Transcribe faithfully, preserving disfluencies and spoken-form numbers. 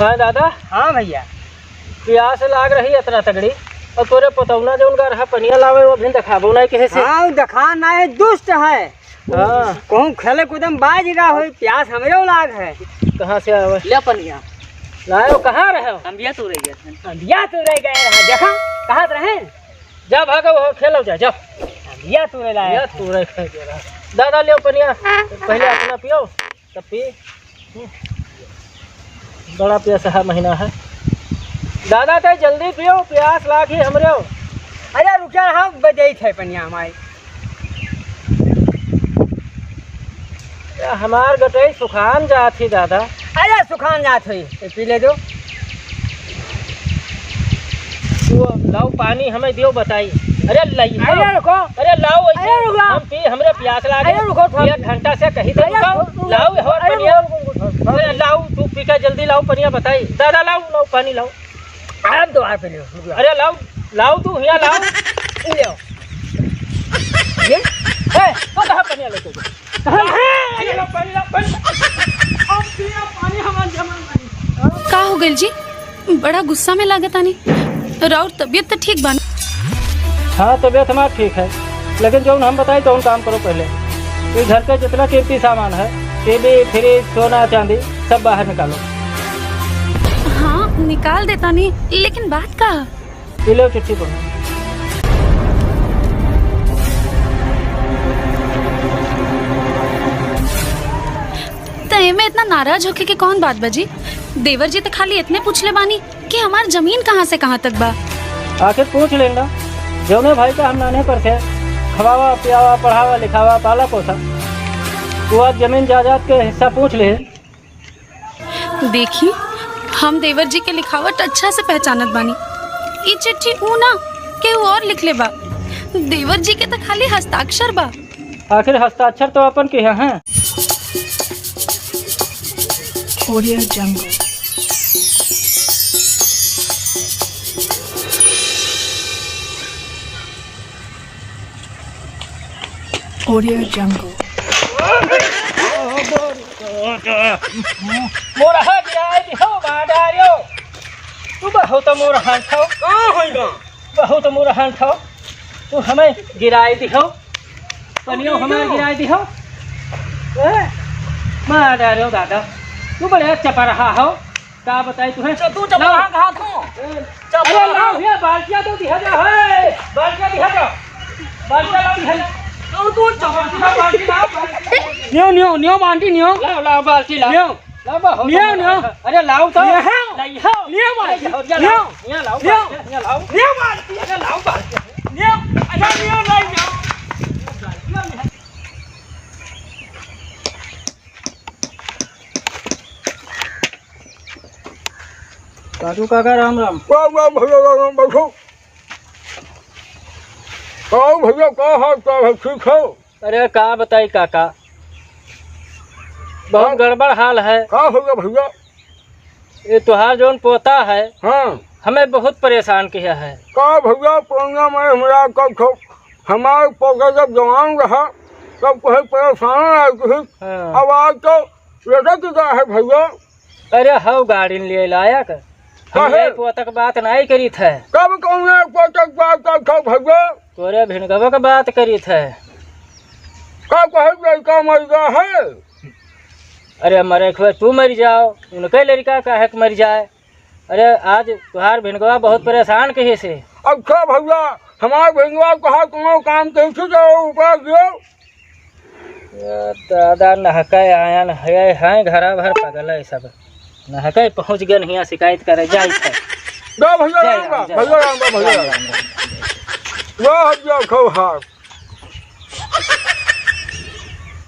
हाँ दादा। हाँ भइया। पियास लाग रही इतना तगड़ी, और तोरे पतौना जौन गा रहा पनिया लावे, वो अभी देखाबो नहीं कहे से। हाँ, वो देखा नहीं, दुष्ट है। हाँ। कहूँ खेले कूदे में बाज गा होई, प्यास हमरे लाग है। कहाँ से आवे? ले पनिया। लाए, वो कहाँ रहे हो? अम्बिया तू रह गया था। अम्बिया तू रह गए रहे, देखा, कहाँ रहे? जा भागो, हो खेलो जा, जाओ। अम्बिया तू रह लाए। अम्बिया तू रह गए रहे। दादा, ले पनिया, पहले अपना पियो। तब पी। बड़ा प्यासा महीना है। दादा, ते जल्दी पियो, प्यास लागी हमरे। अरे रुकिया, हम बजाई थे पनिया हमारी। या हमार गटई सुखान जात ही दादा। अरे सुखान जात हुई, ये पी ले दो। तू लाओ पानी हमें दियो बताई। अरे लइहो। अरे रुको। अरे लाओ ऐसे। अरे रुको। हम पी, हमरे प्यास लागे। अरे रुको थोड़ा। एक घंटा से कही दे अरे रुको। रुको, रुको, लाओ, हो अरे पनिया। रुको, रुको, रुको, रुको। अरे लाओ, तू पी के जल्दी लाओ पनिया बताई। दादा लाओ, लाओ पानी लाओ। आप द्वार पे ले, रुको। अरे लाओ, लाओ तू हिया लाओ। ले आओ। ये? ए, तो कहाँ पनिया लेके गए? का हो गइल जी? बड़ा गुस्सा में लागत आनी। राउर तबीयत तो ठीक बा ना? हाँ, तबीयत हमार ठीक है, लेकिन जौन हम बताई तौन काम करो पहले। ये घर के जितना कीमती सामान है, टीवी, फ्रिज, सोना, चांदी, सब बाहर निकालो। हाँ, निकाल देता नहीं, लेकिन बात का? ये लो चिट्ठी पढ़ो। त एमे इतना नाराज होके के कौन बात बा जी? देवर जी त खाली इतने पूछले बानी कि हमार जमीन कहाँ से कहाँ तक बा। आखिर पूछ लेना, जौने भाई का हम नान्हे पर से खवावा, पियावा, पढ़ावा, लिखावा, पाला पोसा, वो आज जमीन जायदाद के हिस्सा पूछ ले। देखी, हम देवर जी के लिखावट अच्छा से पहचानत बानी। ई चिट्ठी ऊ ना, केहू और लिखले बा। देवर जी के त खाली हस्ताक्षर बा। आखिर हस्ताक्षर तो अपन के यहाँ है। Audio Jungle। Audio Jungle। मोरहा गिराए दिहो, बाडारियो। तू बहुत मोरहा ठो। का होई बा? बहुत मोरहा ठो। तू हमें गिराए दिहो। पनियो हमें गिराए दिहो। ए? बाडारियो दादा। तू बड़े चपरहा हो। का बताई तुहे? च-, तू चपराहा लाओ। कहाँ थो? ए, चपराहा। अरे लाओ, ये बाल्टिया तो दिहा जा, हे। बाल्टिया दिहा जा। बाल्टिया लाओ, दिहा जा। तू, तू चपराहा। बाल्टी लाओ, बाल्टी लाओ। नियो, नियो, नियो, बाल्टी नियो। लाओ, लाओ, बाल्टी लाओ। नियो। लाओ, बा, हो नियो, तो नियो। अरे लाओ तो। नियो। लाओ। नियो, बाल्टी। अरे, नियो। नियो, लाओ, नियो। बाल्टी, नियो, लाओ। नियो, बाल्टी। अरे लाओ, बाल्टी। नियो। अरे, नियो, लाओ, नियो। साधु काका, राम राम। वाह, वाह, भैया, राम राम, बैठो। का भैया, का हाल चाल है, ठीक हो? अरे, का बताई काका, बहुत हाँ? गड़बड़ हाल है। का हो गया भैया? ये तुहार जौन पोता है, हाँ। हमें बहुत परेशान किया है। का भैया, पुराना में हमरा कब छो-, हमार पोता जब जवान रहा, तब कहे परेशान रहा, हाँ। अब आज तो लटक गया है भैया। अरे हौ गाड़िन ले लायक, हम काहे? ये पोतक बात नाई करीत है। कब कौने पोतक बात करत हौ भैया? तोरे भिनगवा के बात करीत है। का कहे लड़का मर गया है? अरे मरे के तू मर जाओ, उनके लड़का काहे के मर जाए? अरे आज तुहार भिनगवा बहुत परेशान कहे से। अच्छा भैया, हमार भिनगवा कहा कोनो काम कैसे जाओ ऊपर दियो? ए, दादा नहके आयन है, हैं घरा भर पगल है सब। नहके पहुँच गए हियाँ शिकायत करे, जाइत है। जा भैया जाए, राम राम, जाए। भैया राम राम, भैया राम राम। राम राम। वाह भैया खौहार।